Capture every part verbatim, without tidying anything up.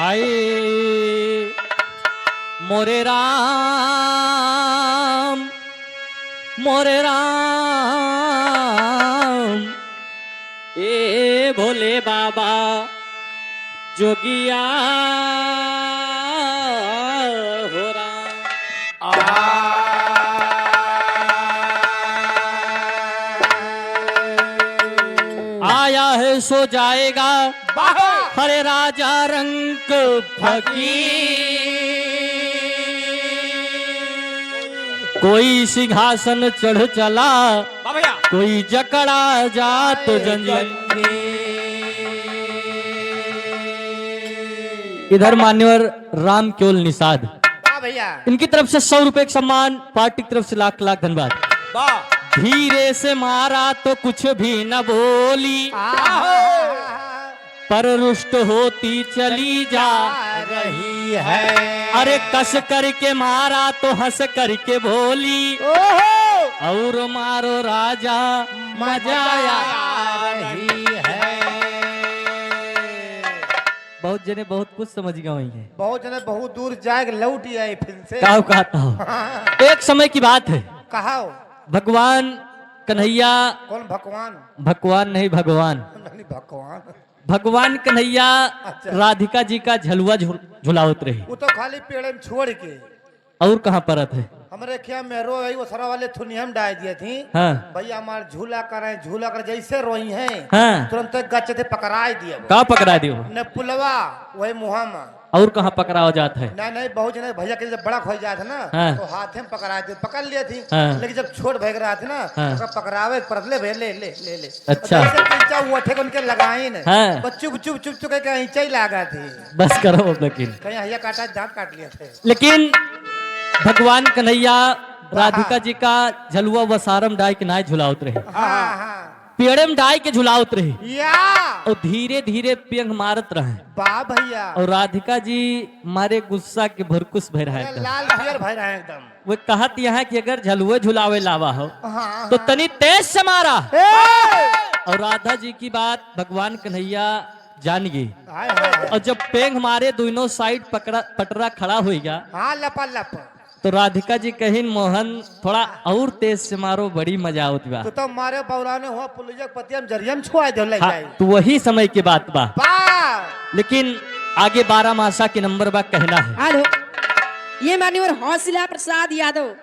हाय मोरे राम, मोरे राम, ए भोले बाबा, जोगिया हो राम। आया है सो जाएगा, वाह! हरे राजा रंक फकीर। कोई सिंहासन चढ़ चला, वाह भैया। कोई जकड़ा जात जंजीर। इधर मान्यवर राम केवल निषाद, वाह भैया। इनकी तरफ से सौ रुपए का सम्मान, पार्टी की तरफ से लाख लाख धन्यवाद। वाह। धीरे से मारा तो कुछ भी न बोली, आहा। पर रुष्ट होती चली जा रही है। अरे कस करके मारा तो हंस करके बोली, ओहो। और मारो राजा, मजा आ रही है। बहुत जने बहुत कुछ समझ गए होइहैं। बहुत जने बहुत दूर जाए के लौट ही आए फिर से। का कहत हो? एक समय की बात है। कहा हो? भगवान कन्हैया। कौन भगवान? भगवान नहीं, भगवान। नहीं, भगवान। भगवान कन्हैया अच्छा। राधिका जी का झलुआ झुल-, झुलावत रही। वो तो खाली पेड़े में छोड़ के। और कहाँ परत है? हमरे खिया मेहरो है, वो सरा वाले थुनिया में डाल दिए थी। हाँ। भैया हमार झूला करें, झूला कर, जैसे रोई हैं, हाँ। तुरंत गच थे पकड़ाए दिए वो। का पकड़ा दियो? ने पुलवा, वही मुहा में। और कहाँ पकड़ावा जात है? नहीं, नहीं, बहुत जने भैया के जब बड़ा खोई जात है ना, हाँ। तो हाथे में पकड़ा दे, पकड़ लिए थी। हाँ। लेकिन जब छोट भैया रहा थी ना, हाँ। तो ओकरा पकड़ावे के पड़त, ले भैया, ले, ले, ले, ले। अच्छा। जैसे तीन चार उठे के उनके लगाइन, हाँ। बस चुप, चुप, चुप, चुप करके ऐंचा ही लागा थी। बस करो अब लेकिन। कहीं हइया काटा, दांत काट लिया थे। लेकिन भगवान कन्हैया राधिका जी का झलुआ वसारम डाइ के नाहीं झुलावत रहे। हाँ, हाँ। पेड़े में डाइ के झुलावत रहे। या। और धीरे धीरे पेंग मारत रहे। वाह भैया। और राधिका जी मारे गुस्सा के भरकुस भय रहे अरे एकदम। लाल पियर भय रहे एकदम। वो कहत यहाँ कि अगर झलुए झुलावे लावा हो, हाँ, तो हाँ। तनी तेज से मारा। ए! और राधा जी की बात भगवान कन्हैया जान गई। हाय, हाय, हाय। और जब पेंग मारे, दोनों साइड पकड़ा, पटरा खड़ा होइगा। हाँ, लपा लप। तो राधिका जी कहिन, "मोहन, थोड़ा और तेज से मारो, बड़ी मजा आवत बा।" तो तब मारे बौराने हुआ, पुलिया के पतिया में जरिया में छुआ दे, ले हाँ, जाए। तो वही समय की बात बा। बा। लेकिन आगे बारह मासा के नंबर बा, कहना है। हेलो, ये मान्यवर हौसला प्रसाद यादव,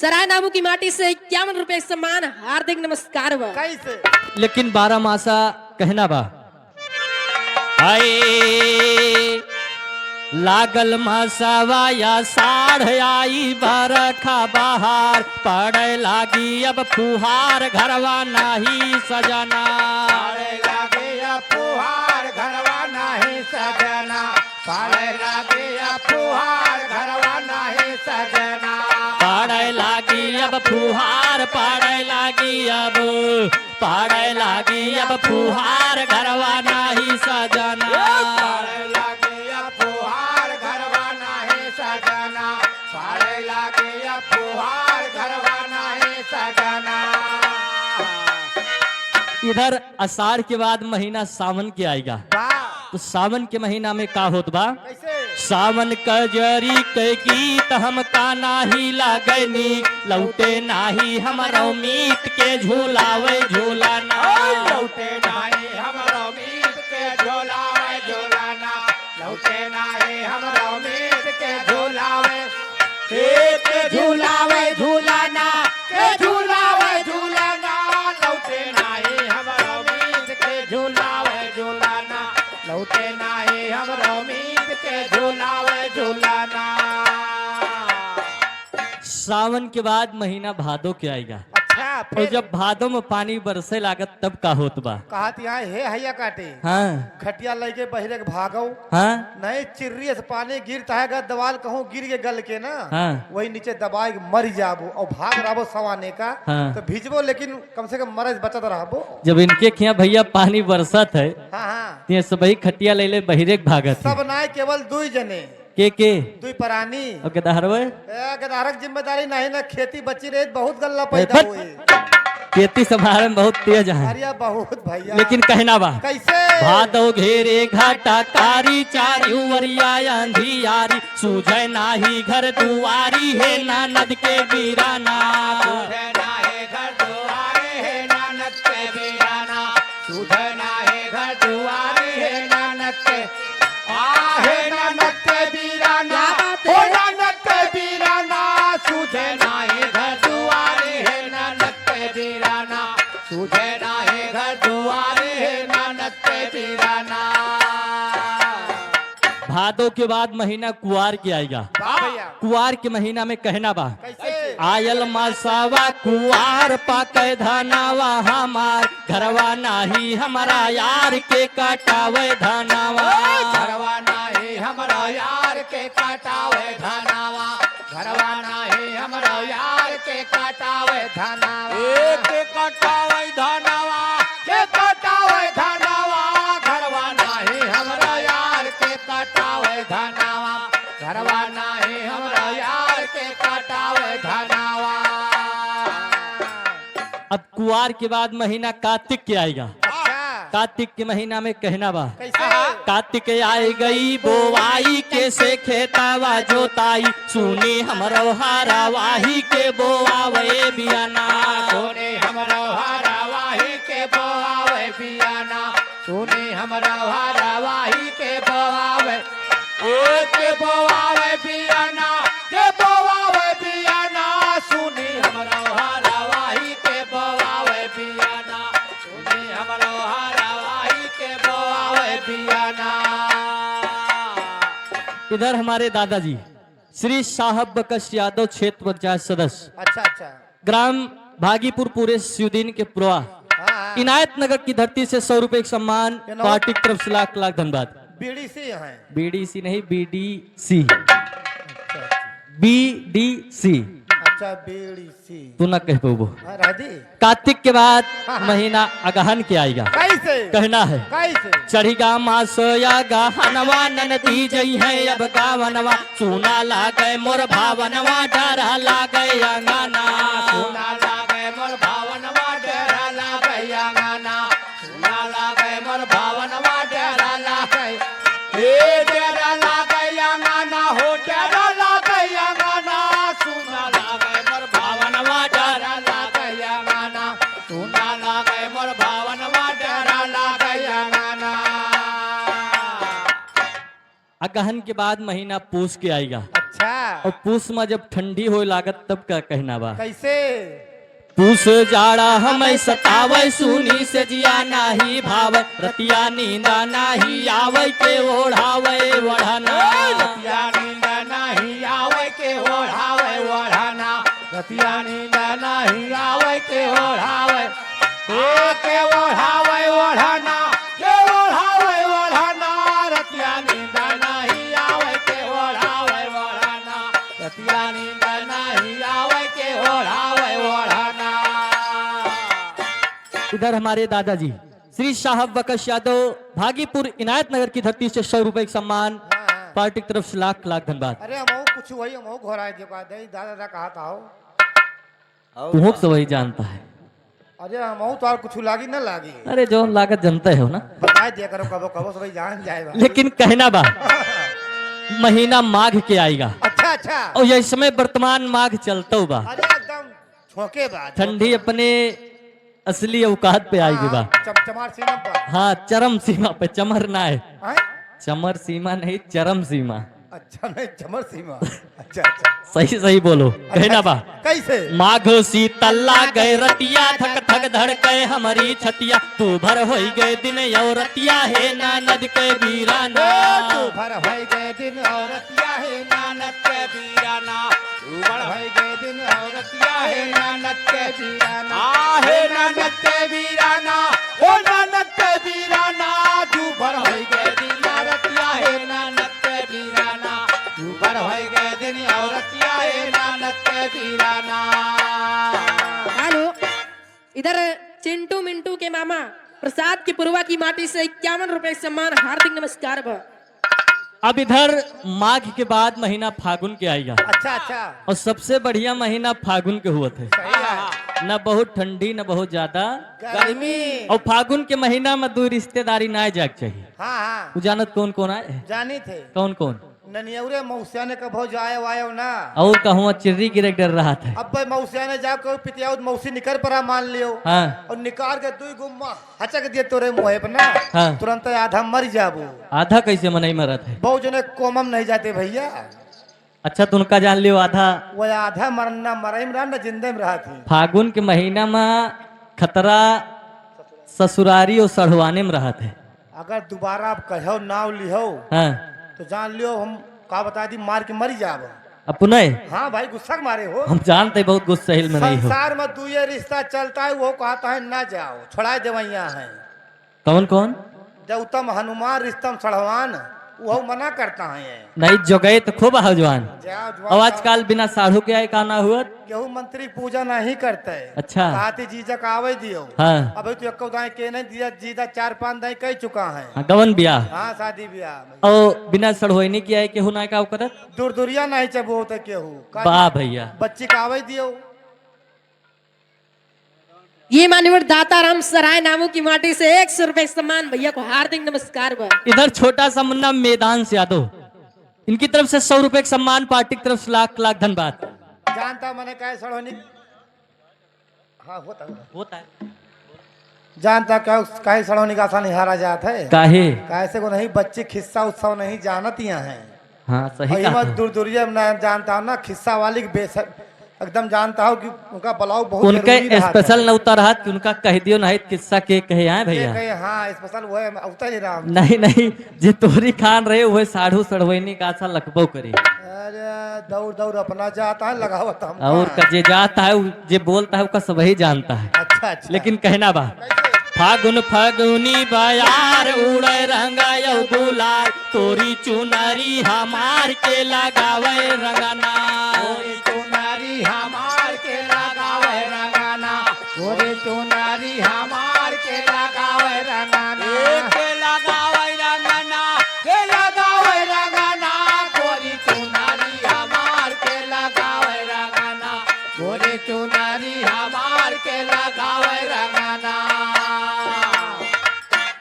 सराय नामू की माटी से इक्यावन रुपए सम्मान, हार्दिक नमस्कार बा। कैसे? लेकिन बारह मासा कहना बा। हाय, लागल मासवा आषाढ़ आई बरखा बहार, पड़े लागी अब फुहार घरवा नाही सजना। पड़े लागी अब फुहार घरवा नाही सजना। पड़े लागी अब फुहार घरवा नाही सजना। पड़े लागी अब फुहार, पड़े लागी अब, पड़े लागी अब फुहार घरवा नाही सजना। पड़े लागी अब फुहार घरवा नाही सजना। पड़े लागी अब फुहार घरवा नाही सजना। इधर आषाढ़ के बाद महीना सावन के आइगा। वाह। तो सावन के महीना में का होत बा? कैसे? सावन कजरी के गीत हमका नाही लागे नीक, लौटे नाही हमरो मीत के झुलावे झुलाना। ओ, लौटे नाही हमरो मीत के झुलावे झुलाना, लौटे नाही हमरो मीत के झुलावे, के झुलावे झुलाना, के झुलावे झुलाना, लौटे नाही हमरो मीत के झुलावे झुलाना, लौटे नाही हमरो मीत के झुलावे झुलाना। सावन के बाद महीना भादो के आइगा। अच्छा, और फिर? जब भादो में पानी बरसे लागत, तब का होत बा? कहत यहाँ, "हे हइया काटे, हाँ। खटिया लइके बहिरे के भागो।" हाँ। नहीं, चिर्री से पानी गिरत है, अगर दवाल कहूँ गिर के गल के ना, हाँ। वही नीचे दबाए के मर जाबो और भाग रहबो सवाने का, हाँ। तो भिजबो, लेकिन कम से कम मरे से बचत रहबो। जब इनके खिया भैया पानी बरसत है, हाँ, हाँ। तो ये सबही खटिया ले ले बहिरे के भागत है। सब नाय, केवल दुई जने। के, के? दुई परानी। और गदहरवे? ए, गदहरक जिम्मेदारी नहीं ना, खेती बची रही, बहुत गल्ला ए, पैदा फट। हुई। खेती संभारे में बहुत तेज है। अरे बहुत भैया। लेकिन कहना बा। कैसे? भादो घेरे घाटा कारी, चारी उमरिया अंधियारी, सूझे नाही घर दुआरी, हे ननद के बीराना। सूझे नाही घर दुआरी, हे ननद के बीराना। सूझे नाही घर दुआरी, हे ननद के, आ, हे ननद के बीराना। क्या बात है? ओ ननद के बीराना, सूझे नाही घर दुआरी, हे ननद के बीराना। सूझे नाही घर दुआरी, हे ननद के बीराना। भादो के बाद महीना कुआर के आइगा। वाह भैया। कुआर के महीना में कहना बा। कैसे? आयल मासवा कुआर पाके धनवा हमार, घरवा नाही हमरा यार के कटावे धनवा। घरवा नाही हमरा यार के कटावे धनवा। घरवा नाही हमरा यार के कटावे धनवा। ए के कटावे धनवा। के कटावे धनवा। घरवा नाही हमरा यार के कटावे धनवा। घरवा नाही हमरा यार के कटावे धनवा। अब कुआर के बाद महीना कातिक के आइगा। अच्छा। कातिक के महीना में कहना बा। कैसे? कातिक आइ गई बोवाई के से खेतावा जोताई, सुनी हमरो हरवाही के बोवावे बियाना। सुनी हमरो हरवाही के बोवावे बियाना। सुनी हमरो हरवाही के बोवावे, ओ के बोवावे बियाना, के बोवावे बियाना। सुनी हमरो हरवाही के बोवावे बियाना। सुनी हमरो हरवाही के बोवावे बियाना। इधर हमारे दादाजी श्री साहब बकश यादव, क्षेत्र पंचायत सदस्य, अच्छा, अच्छा। ग्राम भागीपुर, पूरे स्वीडन के पुरवा, हाँ, हाँ। इनायत नगर की धरती से सौ रुपए का सम्मान, के नौ? पार्टी की तरफ से लाख लाख धन्यवाद। बीडीसी हैं। बीडीसी नहीं, बीडीसी। अच्छा, अच्छा। बीडीसी। अच्छा, बीडीसी। तू ना कह पउबो। हाँ, रह दी। कातिक के बाद हाँ, हाँ। महीना अगहन के आइगा। कैसे? कहना है। कैसे? चढ़िगा मास अगहनवा ननदी जइहैं अब गावनवा। सुना लागे मोर भावनवा, डर लागे अंगना। सुना लागे मोर भावनवा, डर लागे अंगना। सुना लागे मोर भावनवा, डर लागे। ए डर लागे अंगना हो, डर लागे अंगना। सुना लागे मोर भावनवा, डर लागे अंगना। सुना लागे मोर भावनवा, डर लागे अंगना। अगहन के बाद महीना पूस के आइगा। अच्छा। और पूस में जब ठंडी होए लागत तब का कहना बा? कैसे? पूस जाड़ा हमें सतावे, सुनी से जिया नाही भावे, रतिया नींद नाही आवे के ओढ़ावे ओढ़ना। रतिया नींद नाही आवे के ओढ़ावे ओढ़ना। रतिया नींद नाही आवे के ओढ़ावे, ए के ओढ़ावे ओढ़ना, के ओढ़ावे ओढ़ना। रतिया नींद नाही आवे के ओढ़ावे ओढ़ना। रतिया नींद नाही आवे के ओढ़ावे ओढ़ना। इधर हमारे दादाजी श्री साहब बकश यादव, भागीपुर इनायत नगर की धरती से सौ रुपए का सम्मान, हाँ, हाँ। पार्टी की तरफ से लाख लाख धन्यवाद। अरे हमहू कुछ वही, हमहू घोराए दे, दादा, दादा कहा था हो। तुहूँ से वही जानता है। अरे हमहू तो और कुछ लागी ना लागी। अरे जौन लागत जनते हो ना। बताए दिया करो, कबो कबो से वही जान जाए बा। लेकिन कहना बा, महीना माघ के आइगा। अच्छा, अच्छा। और यही समय वर्तमान माघ चलतो बा। अरे एकदम छोके बा, ठंडी छोके। अपने असली औकात पे आइगी बा। हाँ, चम-, चमार सीमा पर। हाँ, चरम सीमा पे, चमर ना है। हैं? चमर सीमा नहीं, चरम सीमा। अच्छा, नहीं, चमर सीमा। अच्छा, अच्छा। सही, सही बोलो। अच्छा, कहना बा। कैसे? माघ शीतल लागे रतिया, धक धक धड़के हमरी छतिया। तू भर होई गए दिन और रतिया, हे ननद के बीराना। ए, तू भर होई गए दिन और रतिया, हे ननद के बीराना। तू भर होई गए दिन और रतिया, हे ननद के बीराना। आ, हे ननद के बीराना, ओ ननद के बीराना। तू भर होई गए दिन और रतिया, हे ननद के बीराना। तू भर होई गए दिन और रतिया, हे ननद के बीराना। हेलो, इधर चिंटू मिंटू के मामा प्रसाद की पुरवा की माटी से इक्यावन रुपए सम्मान, हार्दिक नमस्कार बा। अब इधर माघ के बाद महीना फागुन के आइगा। अच्छा, अच्छा। और सबसे बढ़िया महीना फागुन के हुआ थे। सही है। न बहुत ठंडी, न बहुत ज्यादा गर्मी। और फागुन के महीना में दो रिश्तेदारी ना जाए के चाहिए। हाँ, हाँ। उ जानत कौन कौन आए? जानी थे। कौन कौन? ननियौरे मौसिया ने कभो जाए वायो ना। और कहूँ चिर्री गिरे के डर रहा था। अब भाई मौसिया ने जाओ, कोई पितियाउत मौसी निकर परा मान लियो। हाँ। और निकार के दुई गुम्मा हचक दिए तोरे मुँहे पर ना। हाँ। तुरंत आधा मर जाबो। आधा कैसे मनई मरत है? बहुत जने कोमम नहीं जाते भैया। अच्छा, तो उनका जान लियो आधा। वो आधा मरना, मरई में रहा ना, जिंदे में रहा थी। फागुन के महीना में खतरा ससुरारी और सढ़वाने में रहत है। अगर दोबारा आप कहो नाव लिहो, हाँ। तो जान लियो हम का बता दी, मार के मरी जाब। अपने? हाँ भाई, गुस्सा के मारे हो। हम जानते बहुत गुस्सैल में नहीं हो। संसार में दुए रिश्ता चलता है, वो कहता है ना जाओ, छोड़ा देवैया है। कौन कौन? गौतम हनुमान रिस्तम सढ़वान, वो मना करता है ये। नहीं, जोगैत खूब है जवान। जाओ जवान। और आजकल बिना साढ़ू के आए का ना हुआ? केहू मंत्री पूजा नहीं करते। अच्छा। कहती जीजा का आवे दियो। हाँ। अबे तू एको दाई के नहीं दिया, जीजा चार पांच दाई कह चुका है। हाँ, गवन बियाह। हाँ, शादी बियाह। और बिना सढ़ोइनी के आए केहू ना का करत? दुरदुरिया नहीं चबोते केहू। का वाह भैया। बच्ची का आवे दियो। ये मान्यवर दाताराम सराय नामू की माटी से एक सौ रुपए सम्मान भैया को हार्दिक नमस्कार बा। इधर छोटा सा मुन्ना मैदान से यादव, इनकी तरफ से सौ रुपए का सम्मान, पार्टी की तरफ से लाख लाख धन्यवाद। जानता मैंने काहे सड़ोनी, हाँ, होता है। होता है। जानता क्या, काहे सड़ोनी का आसान हारा जात है? काहे? काहे से को नहीं, बच्चे खिस्सा उत्सव नहीं जानत यहाँ है। हाँ, सही और ये कहा मत तू। दुरदुरिया में ना जानता हो ना, खिस्सा वाली की बेस-, एकदम जानता हो कि उनका बुलाओ बहुत उनके जरूरी रहा स्पेशल था। नौता रहा कि उनका कह दियो ना, किस्सा के कहे आए के भैया। कहे, हाँ, स्पेशल वो है, उतर ही रहा हूँ। नहीं, नहीं, जे तोरी खान रहे, वह साढ़ू सढ़वैनी का आशा लखबो करी। अरे, दौड़, दौड़ अपना जाता है, लगावत हम और का। का जे जाता है, उ-, जे बोलता है, उसका सबही जानता है। अच्छा, अच्छा। लेकिन कहना बा, कैसे? फागुन फगुनी बयार उड़े रंगा यौ गुलाल, तोरी चुनरी हमार के लगावे रंगना। तोरी चुनरी हमार के लगावे रंगना। तोरी चुनरी हमार के लगावे रंगना। ए, के लगावे रंगना, के लगावे रंगना। तोरी चुनरी हमार के लगावे रंगना। तोरी चुनरी हमार के लगावे रंगना।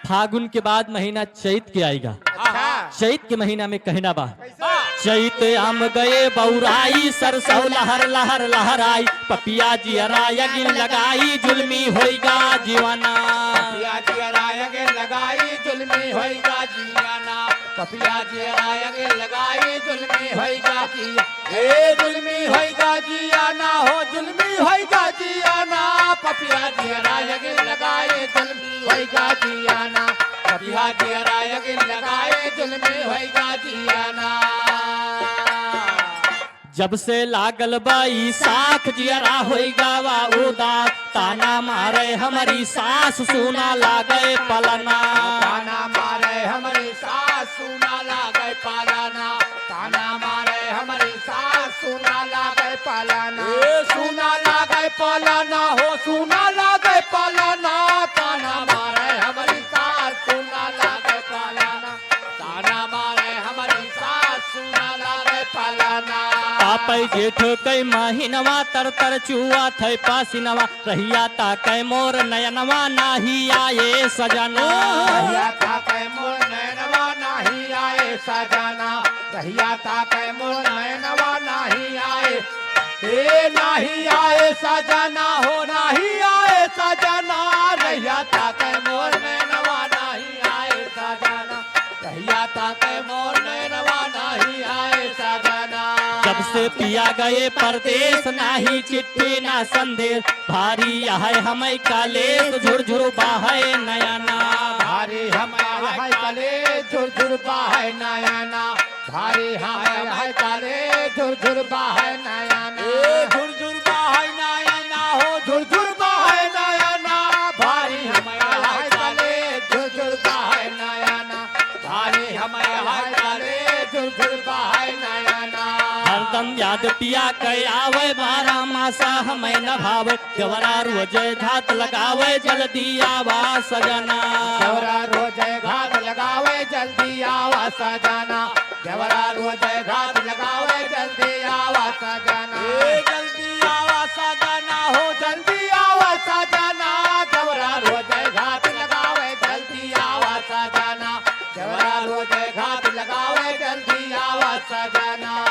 फागुन के बाद महीना चैत के आएगा। अच्छा। चैत के महीना में कहना बा। कैसे? चैत आम गए बौराई, सरसौ लहर लहर लहराई, पपिया जियरा अगिन लगाई, जुल्मी होइगा जीवाना। पपिया जियरा अगिन लगाई, जुल्मी होइगा जीवाना। पपिया जियरा अगिन लगाई, जुल्मी होइगा जिया। ए जुल्मी होइगा जियाना हो, जुल्मी होइगा जियाना, पपिया जियरा अगिन लगाए, जुल्मी होइगा जियाना, पपिया जियरा अगिन लगाए, जुल्मी होइगा जियाना। जब से लागल बा ई साख, जियरा होइगा वा उदास, ताना मारे हमरी सास, सुना लागे पलना। ताना मारे हमरी सास, सुना लागे पलना। ताना मारे हमरी सास, सुना लागे पलना। ए, सुना लागे पलना हो, सुना लागे पलना। ताना मारे हमरी सास, सुना लागे पलना। ताना मारे हमरी सास, सुना लागे पलना। पापै जेठ कै महीनवा, तर तर चुआ थै पासिनवा। रहिया ताकै मोर नयनवा, नाही आए सजना। रहिया ताकै मोर नयनवा, नाही आए सजना। रहिया ताकै मोर नयनवा, नाही आए। ए, नाही आए सजना हो, नाही आए सजना। रहिया ताकै मोर नयनवा, नाही आए सजना। रहिया ताकै मोर नयनवा, नाही आए सजना। जब से पिया गए परदेस, नाही चिट्ठी ना संदेस। भारी है हमै कलेस, झुरझुर बहै नयना। भारी हमै है कलेस, झुरझुर बहै नयना। भारी हमै है कलेस, झुरझुर बहै नयना। ए, झुरझुर बहै नयना हो, झुरझुर बहै नयना। भारी हमै है कलेस, झुरझुर बहै नयना। भारी हमै है कलेस, झुरझुर बहै नयना। हरदम याद पिया कै आवै, बारह मासा हमै न भावै। देवरा रोजै घात लगावै, जल्दी आवा सजना। देवरा रोजै घात लगावै, जल्दी आवा सजना। देवरा रोजै घात लगावै, जल्दी आवा सजना। ए, जल्दी आवा सजना हो जल्दी आवा सजना, देवरा रोज घात लगावे, जल्दी आवा सजना। देवरा रोज घात लगावे, जल्दी आवा सजना।